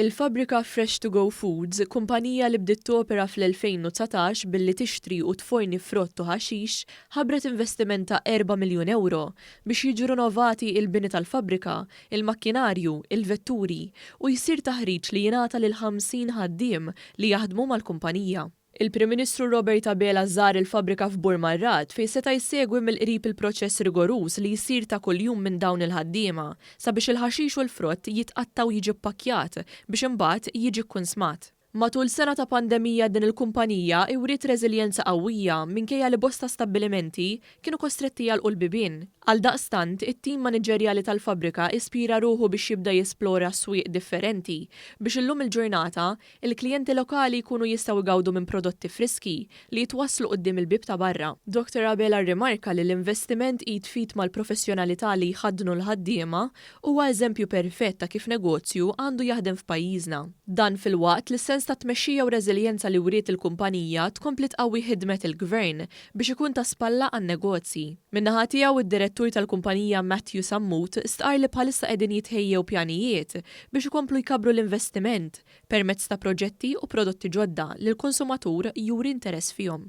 Il-fabbrika Fresh to Go Foods, kumpanija li bdiet topera fl-2019 billi tixtri u tforni frott u ħaxix, ħabbret investiment ta' 4 miljun ewro biex jiġu rinnovati il-bini tal-fabbrika, il-makkinarju, il-vetturi u jsir taħriġ li jingħata lil 50 ħaddiem li jaħdmu mal-kumpanija. Il-Prim Ministru Robert Abela żar il-fabbrika f'Burmarrad fejn seta' jsegwi mill-qrib il-proċess rigoruż li jsir ta' kuljum minn dawn il-ħaddiema sabiex il-ħaxix u l-frott jitqatta' u jiġi ppakkjat biex imbagħad jiġi kkunsmat. Matul sena ta' pandemija din il-kumpanija wriet reżiljenza qawwija minkejja li bosta stabbilimenti kienu kostretti jagħlqu l-bibien. Għaldaqstant, it-tim maniġerjali tal-fabbrika ispira ruħu biex jibda jesplora swieq differenti biex illum il-ġurnata il-klijenti lokali jkunu jistgħu jgawdu minn prodotti friski li jitwasslu quddiem il-bieb ta' barra. Dottor Abela rrimarka li l-investiment id f'id mal-professjonalità li jħaddnu l-ħaddiema huwa eżempju perfett ta' kif negozju għandu jaħdem f'pajjiżna. Dan filwaqt li s-sens ta' tmexxija u reżiljenza li wriet il-kumpanija tkompli tqawwi ħidmet il-Gvern biex ikun ta' spalla għan-negozji. Min-naħa tiegħu id-direttur tal-kumpanija Matthew Sammut stqarr li bħalissa qegħdin jitħejjew pjanijiet biex ikomplu jkabbru l-investiment permezz ta' proġetti u prodotti ġodda li l-konsumatur juri interess fihom.